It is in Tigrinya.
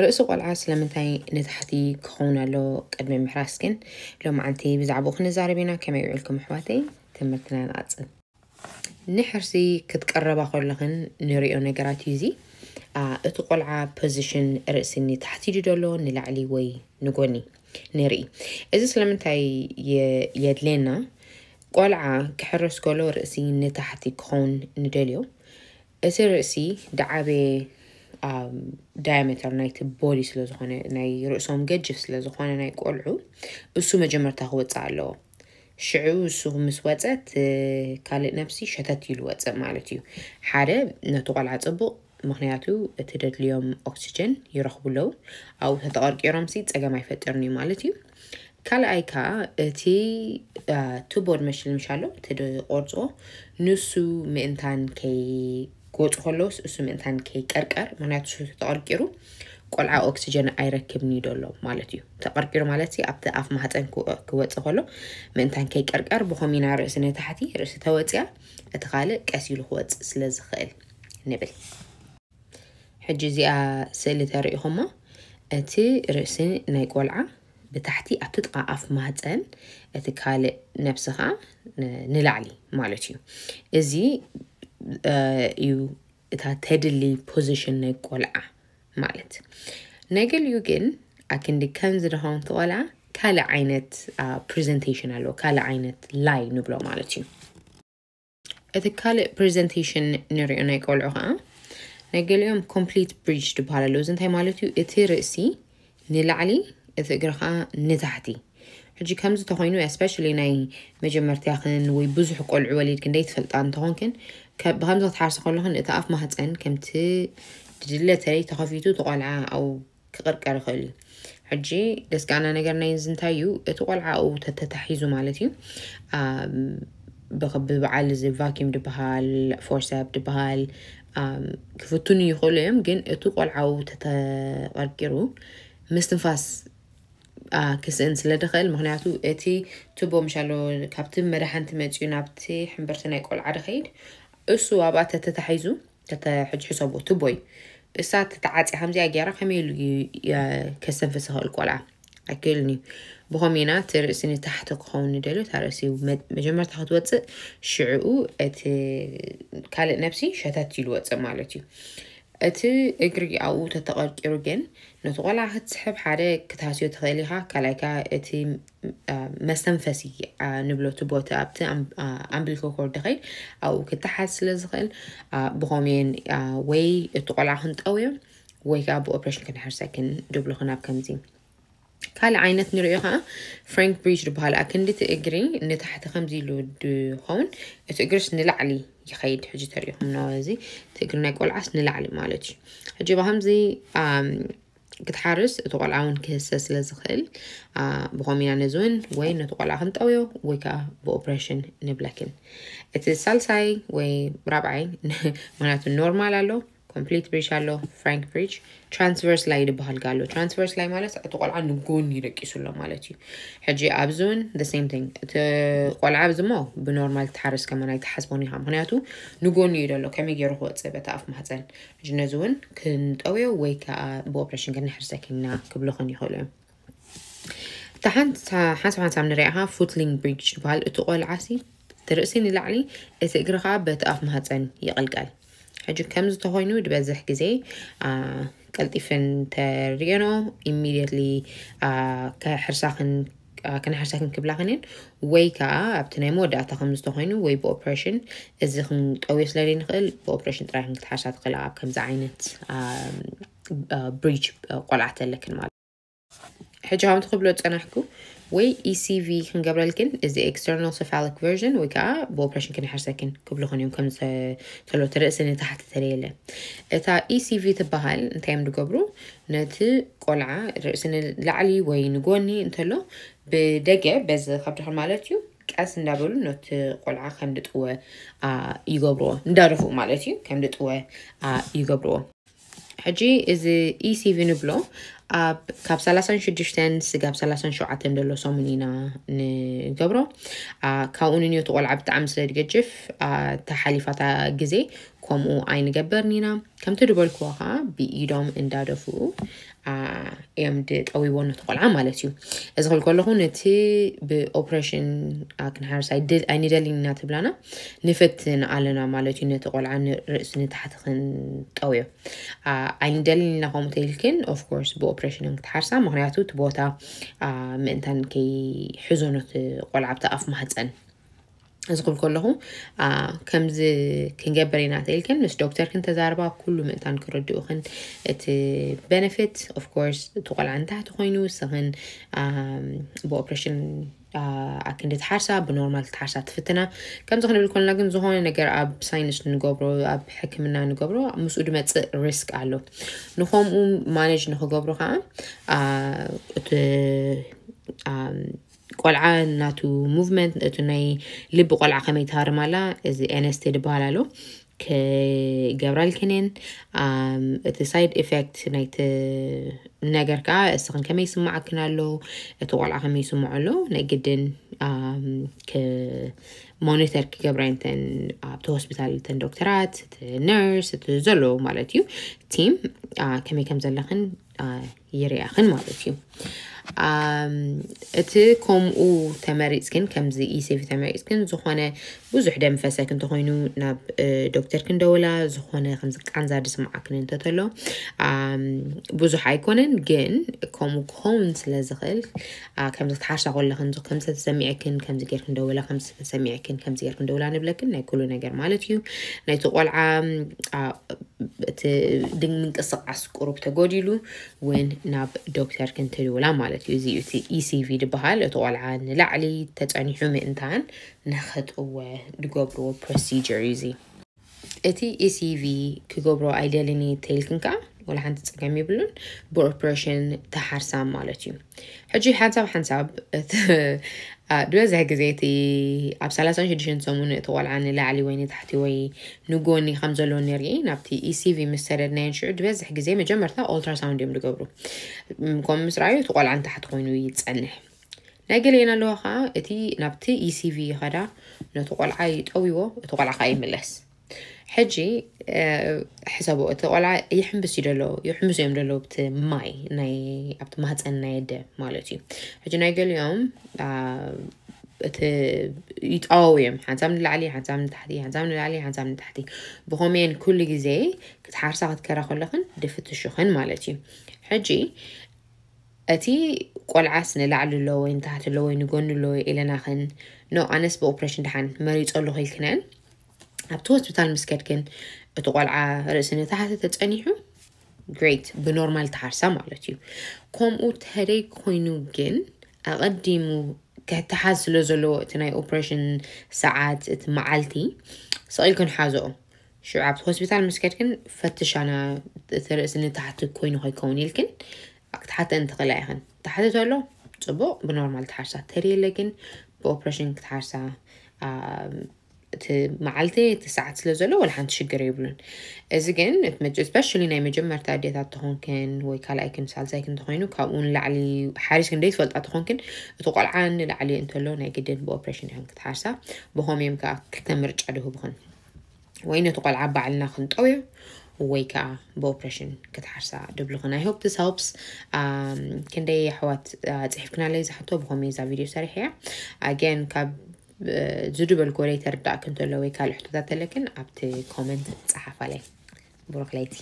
ርእሲ ቆልዓ ስለምንታይ ንታሕቲ ክኸውን ኣሎ ቅድሚ ምሕራስ ግን ሎማዓንቲ ብዛዕባኡ ክንዛረብ ኢና። ከመይ ውዕልኩም ኣሕዋተይ? ትምህርትና ንቐጽል። ንሕርሲ ክትቀረባ ከለኽን ንሪኦ ነገራት እዩ እዚ። እቲ ቆልዓ ፖዚሽን ርእሲ ንታሕቲ ድዩ ዘሎ ንላዕሊ ወይ ንጎኒ ንርኢ። እዚ ስለምንታይ የድልየና? ቆልዓ ክሕረስ ከሎ ርእሲ ንታሕቲ ክኸውን ንደልዮ። እቲ ርእሲ ድዓበየ ዳያሜተር ናይቲ ቦዲ ስለዝኾነ ናይ ርእሶም ገጅፍ ስለዝኾነ ናይ ቆልዑ እሱ መጀመርታ ክወፅእ ኣለዎ። ሽዑ እሱ ምስ ወፀት ካልእ ነብሲ ሸተት ኢሉ ወፅእ ማለት እዩ። ሓደ ነቲ ቆልዓ ፅቡቕ ምክንያቱ እቲ ደድልዮም ኦክሲጀን ይረኽቡ ኣለዉ። ኣብኡ ተተቐርቂሮም ሲ ፀገም ኣይፈጥርን እዩ ማለት እዩ። ካልኣይ ከዓ እቲ ቱቦ ድመሽል ምሻሎ እቲ ድቆርፅኦ ንሱ ምእንታን ከይጎፁ ከለውስ እሱ ምእንታን ከይቀርቀር ምክንያቱ እሱ ተቐርቂሩ ቆልዓ ኦክሲጀን ኣይረክብን እዩ ደሎ ማለት እዩ። ተቐርቂሩ ማለት ሲ ኣብቲ ኣፍ ማህፀን ክወፅእ ከሎ ምእንታን ከይቀርቀር ብኸሚና ርእሲ ንታሕቲ ርእሲ ተወፅያ እቲ ካልእ ቀስ ኢሉ ክወፅእ ስለ ዝኽእል ንብል። ሕጂ እዚኣ ስእሊ ተሪኢኹማ እቲ ርእሲ ናይ ቆልዓ ብታሕቲ ኣብቲ ጥቓ ኣፍ ማህፀን እቲ ካልእ ነብሲ ከዓ ንላዕሊ ማለት እዩ። እዚ እዩ እታ ተድሊ ፖዚሽን ናይ ቆልዓ ማለት። ናይ ገሊኡ ግን ኣክንዲ ከምዚ ድኸውን ትቆልዓ ካልእ ዓይነት ፕሬዘንቴሽን ኣለዎ። ካልእ ዓይነት ላይ ንብሎ ማለት እዩ። እቲ ካልእ ፕሬዘንቴሽን ንሪኦ ናይ ቆልዑ ከዓ ናይ ገሊኦም ኮምፕሊት ብሪጅ ዝበሃል ኣለዉ። እዚ እንታይ ማለት እዩ? እቲ ርእሲ ንላዕሊ እቲ እግሪ ከዓ ንታሕቲ። ሕጂ ከምዚ ተኾይኑ ስፔሻሊ ናይ መጀመርትያኽን ወይ ብዙሕ ቆልዑ ወሊድክን ደይትፈልጣ እንተኾንክን ብከምዚ ክትሓርሲ ከለኽን እቲ ኣፍ ማህፀን ከምቲ ድድለ ተለይ ተኸፊቱ እቲ ቆልዓ ኣብኡ ክቕርቀር ይኽእል እዩ። ሕጂ ደስጋና ነገር ናይ እዚ እንታይ እዩ? እቲ ቆልዓ ኣብኡ ተተታሒዙ ማለት እዩ። ብበዓል እዚ ቫኪዩም ድበሃል ፎርሰፕ ድበሃል ክፍቱኑ ይኽእሉ እዮም። ግን እቲ ቆልዓ ኣብኡ ተተቐርቂሩ ምስትንፋስ ክስእን ስለ ድኽእል ምክንያቱ እቲ ቱቦ ምሻሎ ካብቲ መድሓንቲ መፅኡ ናብቲ ሕምብርቲ ናይ ቆልዓ ድኸይድ እሱ ኣብኣ ተተታሒዙ ተተ ሕጂ ሕሰቦ ቱቦይ እሳ ተተዓፂ ከምዚኣ ገይራ ከመይ ኢሉ ከስተንፍስ ይኽእል ቆልዓ? ኣይክእልን እዩ። ብኸምኡ ኢና እቲ ርእሲ ንታሕቲ ክኸውን ንደልዮ እታ ርእሲ መጀመርታ ክትወፅእ ሽዕኡ እቲ ካልእ ነብሲ ሸተት ኢሉ ወፅእ ማለት እዩ። እቲ እግሪ ኣብኡ ተተቐርቂሩ ግን ነቲ ቆልዓ ክትስሕብ ሓደ ክትሃስዮ ትኽእል ኢኻ። ካልኣይ ከዓ እቲ መስተንፈሲ ንብሎ እቲ ቦታ ኣብቲ ኣምብሊኮ ኮርድ ከይድ ኣብኡ ክተሓዝ ስለ ዝኽእል ብኸምኡየን ወይ እቲ ቆልዓ ክንጠውዮ ወይ ከዓ ብኦፕሬሽን ክንሕርሰክን ድብሉኽን ኣብ ከምዚ ካልእ ዓይነት ንሪኦ ከዓ ፍራንክ ብሪጅ ዝበሃል ኣክንዲ እቲ እግሪ ንታሕቲ ከምዚ ኢሉ ድኸውን እቲ እግርስ ንላዕሊ ይኸይድ። ሕጂ ተሪኢኹም ና እዚ እቲ እግሪ ናይ ቆልዓስ ንላዕሊ ማለት እዩ። ሕጂ ብከምዚ ክትሓርስ እቲ ቆልዓ እውን ክህሰ ስለ ዝኽእል ብኸምኡ ኢና ነዚ እውን ወይ ነቲ ቆልዓ ክንጠውዮ ወይ ከዓ ብኦፕሬሽን ንብለክን። እቲ ሳልሳይ ወይ ራብዓይ ምክንያቱ ኖርማል ኣሎ ኮምፕሊት ብሪጅ ኣሎ ፍራንክ ብሪጅ ትራንስቨርስ ላይ ድበሃል ኣሎ። ትራንስቨርስ ላይ ማለት እቲ ቆልዓ ንጎኒ ደቂሱ ኣሎ ማለት እዩ። ሕጂ ኣብዚ እውን the same thing እቲ ቆልዓ ኣብዚ ሞ ብኖርማል ትሓርስ ከመን ኣይትሓስቦን ኢኻ ምክንያቱ ንጎኒ እዩ ደሎ ከመይ ገይሩ ክወፅእ በቲ ኣፍ ማህፀን። ሕጂ ነዚ እውን ክንጠውዮ ወይ ከዓ ብኦፕሬሽን ክንሕርሰኪና ክብልኽን ይኽእሉ እዮም። እታ ሓንሳብ ሓንሳብ ንሪኣ ከዓ ፉትሊንግ ብሪጅ ዝበሃል እቲ ቆልዓ ሲ እቲ ርእሲ ንላዕሊ እቲ እግሪ ከዓ በቲ ኣፍ ማህፀን ይቕልቀል። ሕጂ ከምዚ ተኾይኑ ዝበዝሕ ግዜ ቀልጢፍን ተሪኦኖ ኢሚድየትሊ ክሕርሳኽን ክነሕርሰክን ክብላኽንን ወይ ከዓ ኣብቲ ናይ መወዳእታ ከም ዝተኾይኑ ወይ ብኦፕሬሽን እዚ ክንጠውዮ ስለ ዘይንኽእል ብኦፕሬሽን ጥራይ ክንክትሓርሳ ትኽእላ ኣብ ከምዚ ዓይነት ብሪጅ ቆልዓ ተለክን ማለት። ሕጂ ከምቲ ክብሎ ዝፀናሕኩ ወይ ኢሲቪ ክንገብረልክን እዚ ኤክስተርናል ሰፋሊክ ቨርዥን ወይ ከዓ ብኦፕሬሽን ክንሕርሰክን ክብልኹን እዮም ከም ተሎ ትርእሲ ንታሕቲ ተለየለን። እታ ኢሲቪ ትበሃል እንታይ እዮም ዝገብሩ? ነቲ ቆልዓ ርእሲ ንላዕሊ ወይ ንጎኒ እንተሎ ብደገ በዚ ከብድኽን ማለት እዩ ቀስ እንዳበሉ ነቲ ቆልዓ ከም ድጥወ ይገብርዎ እንዳደፍኡ ማለት እዩ ከም ድጥወ ይገብርዎ። ሕጂ እዚ ኢሲቪ ንብሎ ኣብ ካብ ሰላሳን ሽዱሽተን ስጋብ ሰላሳን ሸውዓተን ዘሎ ሰሙን ኢና ንገብሮ። ካብኡ ንንዮቱ ቆልዓ ብጣዕሚ ስለ ድገጅፍ ተሓሊፋታ ግዜ ከምኡ ኣይንገበርን ኢና። ከምቲ ዝበልክዎ ከዓ ብኢዶም እንዳደፍኡ እዮም ዝጠውይዎ ነቲ ቆልዓ ማለት እዩ። እዚ ክብል ከለኹ ነቲ ብኦፕሬሽን ክንሓርስ ኣይንደልን ኢና ትብላና፣ ንፈትን ኣለና ማለት እዩ። ነቲ ቆልዓ ንርእሲ ንታሕቲ ክንጠውዮ ኣይንደልን ኢና። ከምኡ ተይልክን ኦፍኮርስ ብኦፕሬሽን ክትሓርሳ፣ ምክንያቱ እቲ ቦታ ምእንታን ከይሕዞ ነቲ ቆልዓ ኣብቲ ኣፍ ማህፀን እዚ ክብል ከለኹ ከምዚ ክንገብር ኢና ተኢልክን ምስ ዶክተር ክንተዛርባ ኩሉ ምእንታን ክረድኡኽን እቲ ቤነፊት ኦፍኮርስ እቲ ቆልዓ ንታሕቲ ኮይኑ ስኽን ብኦፕሬሽን ኣክንዲ ትሓርሳ ብኖርማል ትሓርሳ ትፍትና። ከምዚ ክንብል ከለና ግን ዝኾነ ነገር ኣብ ሳይንስ ንገብሮ ኣብ ሕክምና ንገብሮ ምስኡ ድመፅእ ሪስክ ኣሎ። ንኸምኡ ማኔጅ ንክገብሩ ከዓ እቲ ቆልዓ ናቱ ሙቭመንት እቲ ናይ ልቢ ቆልዓ ከመይ ትሃርም ኣላ እዚ ኤንኤስቲ ዝበሃል ኣሎ ክገብራልክንን እቲ ሳይድ ኢፌክት ናይቲ ነገር ከዓ እስኽን ከመይ ይስማዓክን ኣሎ እቲ ቆልዓ ከመይ ይስምዖ ኣሎ ናይ ግድን ሞኒተር ክገብራ እንተን ኣብቲ ሆስፒታል እተን ዶክተራት እቲ ነርስ እቲ ዘለዎ ማለት እዩ ቲም ከመይ ከም ዘለኽን ይርያኽን ማለት እዩ። እቲ ከምኡ ተመሪፅክን ከምዚ ኢሲቪ ተመሪፅክን ዝኾነ ብዙሕ ደም ፈሰክ እንተኮይኑ ናብ ዶክተር ክንደውላ ዝኾነ ከምዚ ቃንዛ ድስማዓክን እንተተሎ ብዙሕ ኣይኮነን ግን ከምኡ ክኸውን ስለ ዝኽእል ከምዚ ክትሓርሳ ከለኽን ከምዚ ተሰሚዕክን ከምዚ ጌር ክንደውላ ከምዚ ተሰሚዕክን ከምዚ ጌር ክንደውላ ንብለክን ናይ ኩሉ ነገር ማለት እዩ። ናይቲ ቆልዓ እቲ ድንቅስቃስ ቁሩብ ተጎዲሉ እውን ናብ ዶክተር ክንትድውላ ማለት እዩ። እዚ እቲ ኢሲቪ ዝበሃል እቲ ቆልዓ ንላዕሊ ተጸኒሑ ምእንታን ንኸጥወ ዝገብርዎ ፕሮሲጀር እዩ። እዚ እቲ ኢሲቪ ክገብሮ ኣይደልን ተይልክን ከዓ ወላ ሓንቲ ፀገም ይብሉን ብኦፕሬሽን ተሓርሳ ማለት እዩ። ሕጂ ሓንሳብ ሓንሳብ ዝበዝሕ ግዜ እቲ ኣብ ሰላሳን ሽዱሽተን ሰሙን እቲ ቆልዓ ንላዕሊ ወይ ንታሕቲ ወይ ንጎኒ ከም ዘሎ ንርኢ ናብቲ ኢሲቪ ምስ ሰደድናየን ሽዑ ዝበዝሕ ግዜ መጀመርታ ኦልትራሳውንድ እዮም ዝገብሩ። ከምኡ ምስ ረኣዩ እቲ ቆልዓ ንታሕቲ ኮይኑ ይፀንሕ። ናይ ገሊአን ኣለዋ ከዓ እቲ ናብቲ ኢሲቪ ይኸዳ ነቲ ቆልዓ ይጠውይዎ እቲ ቆልዓ ከዓ ይምለስ። ሕጂ ሕሰቦ እቲ ቆልዓ ይሕምብስ እዩ ደሎ ይሕምብስ እዮም ደሎ ብቲ ማይ ናይ ኣብቲ ማህፀን ናይ ኣደ ማለት እዩ። ሕጂ ናይ ገሊኦም እቲ ይጠዋው እዮም ሓንሳብ ንላዕሊ ሓንሳብ ንታሕቲ ሓንሳብ ንላዕሊ ሓንሳብ ንታሕቲ ብኸምየን ኩሉ ግዜ ክትሓርሳ ክትከራ ከለኽን ድፍትሹኽን ማለት እዩ። ሕጂ እቲ ቆልዓስ ንላዕሊ ኣሎ ወይ ንታሕቲ ኣሎ ወይ ንጎኒ ኣሎ ኢለናኽን ኖ ኣነስ ብኦፕሬሽን ደሓን መሪፀሉ ከይልክነን ኣብቲ ሆስፒታል ምስ ከድክን እቲ ቆልዓ ርእሲ ንታሕቲ ተፀኒሑ ግሬት ብኖርማል ተሓርሳ ማለት እዩ። ከምኡ ተደይ ኮይኑ ግን ኣቐዲሙ ክተሓዝ ስለ ዘለዎ እቲ ናይ ኦፕሬሽን ሰዓት እቲ መዓልቲ ስቕ ኢልክን ሓዝኦ። ሽዑ ኣብቲ ሆስፒታል ምስ ከድክን ፈትሻና እቲ ርእሲ ንታሕቲ ኮይኑ ከይከውን ኢልክን ክትሓተን ትኽእላ ኢኽን። ትሓትት ኣሎ ፅቡቕ ብኖርማል ትሓርሳ ተደየለ ግን ብኦፕሬሽን ክትሓርሳ እቲ መዓልቲ እቲ ሰዓት ስለ ዘሎ ወላ ሓንቲ ሽግር የብሉን። እዚ ግን ስፔሻሊ ናይ መጀመርታ ኣዴታት ተኾንክን ወይ ካልኣይክን ሳልሳይክን እንተኾይኑ ካብኡ ንላዕሊ ሓሪስክን ዘይትፈልጣ ተኾንክን እቲ ቆልዓ ንላዕሊ እንተሎ ናይ ግድን ብኦፕሬሽን ኢኽን ክትሓርሳ። ብኸምኡ እዮም ከዓ ክልተ ምርጫ ድህቡኽን ወይ ነቲ ቆልዓ ባዕልና ክንጠውዮ ወይ ከዓ ብኦፕሬሽን ክትሓርሳ ድብሉኽን። I hope this helps። ክንደይ ኣሕዋት ፅሒፍክናለይ ዝሓቶ ብኸመይ እዛ ቪድዮ ሰሪሐ እያ። ኣገን ካብ ዝድበልኩ ወደይ ተርዳእክ እንተሎ ወይ ካልእ ሕቶታት ተለክን ኣብቲ ኮመንት ፀሓፋለይ። ብሩክ ለይቲ።